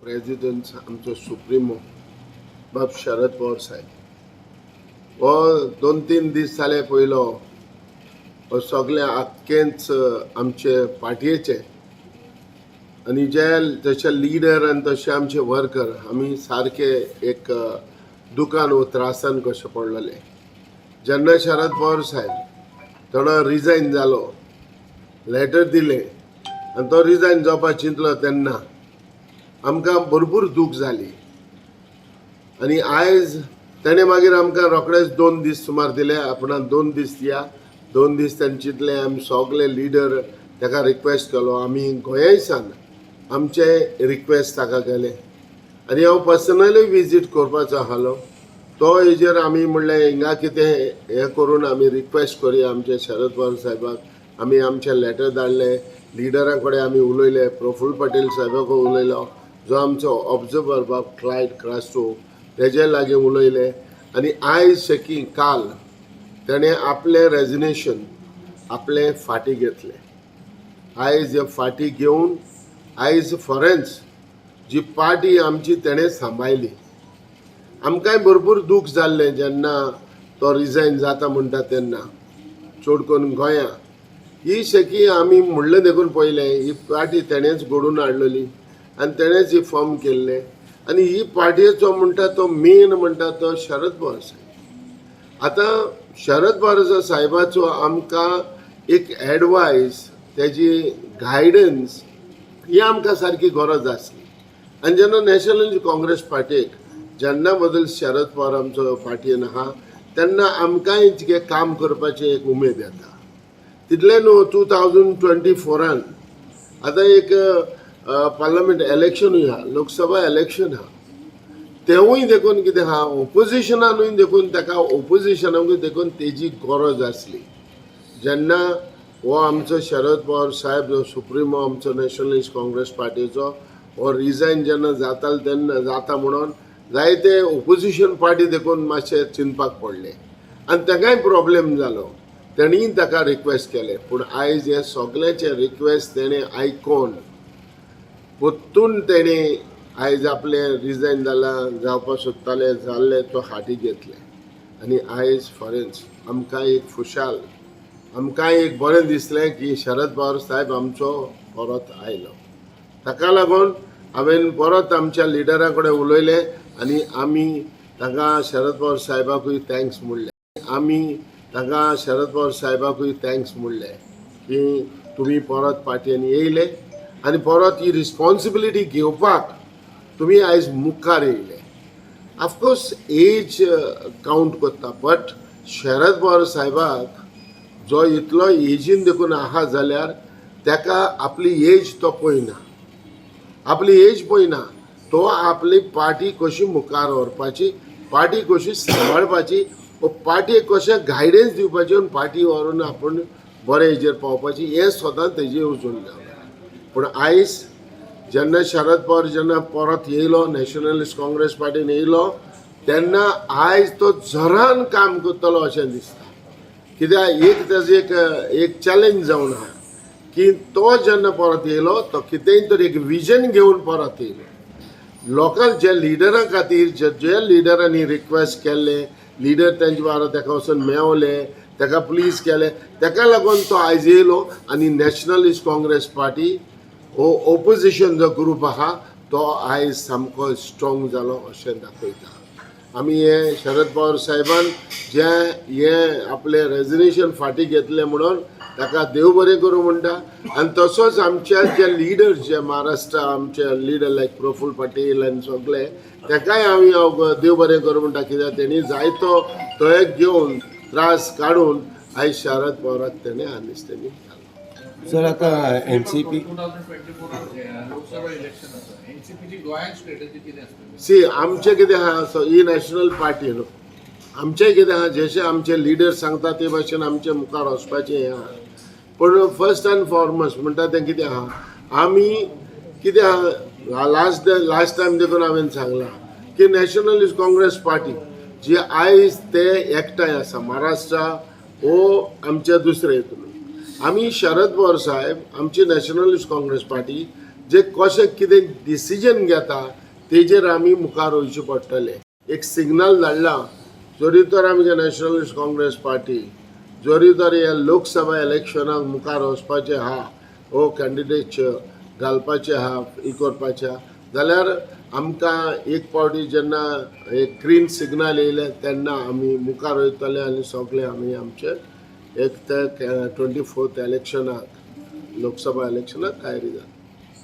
President आमचो supremo बाब शरद पवार साहेब हो 2-3 दीस जाले पयलो हो सगळे आख्खेच आमचे पार्टयेचे आनी जे जशे लिडर आनी तशे आमचे वर्कर आमी सारके एक दुकान वो त्रासान कशें पडलेले. जेन्ना शरद पवार साहेब थोडो रिजायन जालो, लेटर दिलें आनी तो रिजायन जावपाक चिंतलो तेन्ना आमकां भरपूर दूख जाली. आनी आयज तेणें मागीर आमकां रोखडेच 2 दीस सुमार दिले, आपणाक 2 दीस दिया. 2 दीस तेणें चिंतलें, आमी सगळे लिडर ताका रिक्वेस्ट केलो, आमी गोंयासान आमचे रिक्वेस्ट ताका केले आनी हांव पर्सनली विजीट करपाचो आसलो. तो हेजेर आमी म्हणलें हिंगा कितें हें करून आमी रिक्वेस्ट करुया आमचे शरद पवार साहेबाक. आमी आमचें लेटर धाडलें, लिडरां कडेन आमी उलयले, प्रफुल्ल पटेल साहेबाक उलयलो, जो आमचो ऑब्जर्वर बाब क्लायड क्रास्टो तेजे लागीं उलयले. आनी आयज शेकी काल तेणें आपलें रेजिग्नेशन आपलें फाटीं घेतलें. आयज हे फाटीं घेवन आयज फॉरेन्स जी पार्टी आमची तेणें सांबाळ्ळी. आमकांय भरपूर दूख जाल्लें जेन्ना तो रिजायन जाता म्हणटा तेन्ना, चड करून गोंया ही शेकी आमी म्हणलें देखून पळयलें ही पार्टी तेणेंच घडोवन हाडलेली आनी तेणेंच ही फॉर्म केल्लें. आनी ही पार्टयेचो म्हणटा तो मेन म्हणटा तो शरद पवार साहेब. आतां शरद पवार साहेबाचो आमकां एक एडवायस, तेजी गायडन्स ही आमकां सारकी गरज आसली. आनी जेन्ना नॅशनल काँग्रेस पार्टीक जेन्ना बदल शरद पवार आमचो पार्टयेन आहा तेन्ना आमकांय कितें काम करपाची एक उमेद येता. तितलें न्हू, 2024 आतां एक पार्लमेंट इलेक्शनूय आहा, लोकसभा इलेक्शन आहा, तेवूय देखून कितें आहा ओपोजिशनानूय देखून ताका ओपोजिशनाकूय देखून तेजी गरज आसली. जेन्ना हो आमचो शरद पवार साहेब जो सुप्रिमो आमचो नॅशनलिस्ट काँग्रेस पार्टीचो हो रिजायन जेन्ना जातालो तेन्ना जाता म्हणून जायते ओपोजिशन पार्टी देखून मातशें चिंतपाक पडलें आनी ताकाय प्रॉब्लेम जालो. तेणीय ताका रिक्वेस्ट केलें, पूण आयज हे सगळ्यांचे रिक्वेस्ट तेणें आयकोन परतून तेणें आयज आपलें रिजायन जालां जावपाक सोदतालें जाल्लें तो फाटीं घेतलें. आनी आयज फॉरेन्स आमकां एक खुशाल, आमकां एक बरें दिसलें की शरद पवार साहेब आमचो परत आयलो. ताका लागून हांवें परत आमच्या लिडरा कडेन उलयलें आनी आमी ताका शरद पवार साहेबाकूय thanks म्हणलें. आमी ताका शरद पवार साहेबाकूय thanks म्हणलें की तुमी परत पार्टयेन येयले आनी परत ही रिस्पॉन्सिबिलिटी घेवपाक तुमी आयज मुखार येयले. ऑफकोर्स एज कावंट करता, बट शरद पवार साहेबाक जो इतलो एजीन देखून आहा जाल्यार ताका आपली एज तो पळयना, आपली एज पळयना, तो आपली पार्टी कशी मुखार व्हरपाची, पार्टी कशी सांबाळपाची, पार्टीक कशें गायडन्स दिवपाची आनी पार्टी व्हरून आपूण बरें हेजेर पावपाची हें सदांच तेजी येवजण जावं. पूण आयज जेन्ना शरद पवार जेन्ना परत येयलो नॅशनलिस्ट काँग्रेस पार्टीन येयलो तेन्ना आयज तो जरान काम करतलो अशें दिसता. कित्याक एक तेजो एक एक चॅलेंज जावन आहा की तो जेन्ना परत येयलो तो कितेंय तरी एक विजन घेवन परत येयलो. लोकांक जे लिडरां खातीर जे जे लिडरांनी रिक्वेस्ट केल्ले, लिडर तेंचे बारा ताका वचून मेवले, ताका प्लीज केले, ताका लागून तो आयज येयलो आनी नॅशनलिस्ट काँग्रेस पार्टी हो ओपोजिशन जो ग्रूप आहा तो आयज सामको स्ट्रॉंग जालो अशें दाखयता. आमी हे शरद पवार साहेबान जे हे आपलें रेजिग्नेशन फाटीं घेतलें म्हणून ताका देव बरें करूं म्हणटा. आनी तसोच आमच्या जे लिडर्स जे महाराष्ट्र आमचे लिडर लायक प्रफुल्ल पटेल आनी सगळे ताकाय आमी देव बरें करूं म्हणटा, कित्याक तेणी जायतो तो एक घेवन त्रास काडून आयज शरद पवाराक तेणें आनीस तेणी घालो. सर, आता एनसीपी 2024 लोकसभा इलेक्शन आसा, एनसीपीची गोंयांत स्ट्रेटजी कितें आसतली? सी, आमचें कितें आहा, सो ही नॅशनल पार्टी न्हू, आमचें कितें आहा जशें आमचे लिडर सांगता ते भाशेन आमचे मुखार वचपाचें हें आहा. पूण फर्स्ट अँड फॉरमोस्ट म्हणटा तें कितें आहा, आमी कितें आहा, लास्ट लास्ट टायम देखून हांवें सांगलां की नॅशनलिस्ट काँग्रेस पार्टी जी आयज ते एकठांय आसा महाराष्ट्रा हो आमच्या दुसरे हितून आमी शरद पवार साहेब आमची नॅशनलिस्ट काँग्रेस पार्टी जे कशें कितें डिसिजन घेता तेजेर आमी मुखार वयचें पडटलें. एक सिग्नल धाडला जरी तर आमगे नॅशनलिस्ट काँग्रेस पार्टी जरी तर ह्या लोकसभा इलेक्शनाक मुखार वचपाचें आहा, हो कॅन्डिडेट घालपाचें आहा, ही करपाचें आहा जाल्यार आमकां एक फावटी जेन्ना एक ग्रीन सिग्नल येयलें तेन्ना आमी मुखार वयतले आनी सगळे आमी आमचे एक ते 24th इलेक्शनाक, लोकसभा इलेक्शनाक तयारी जाता.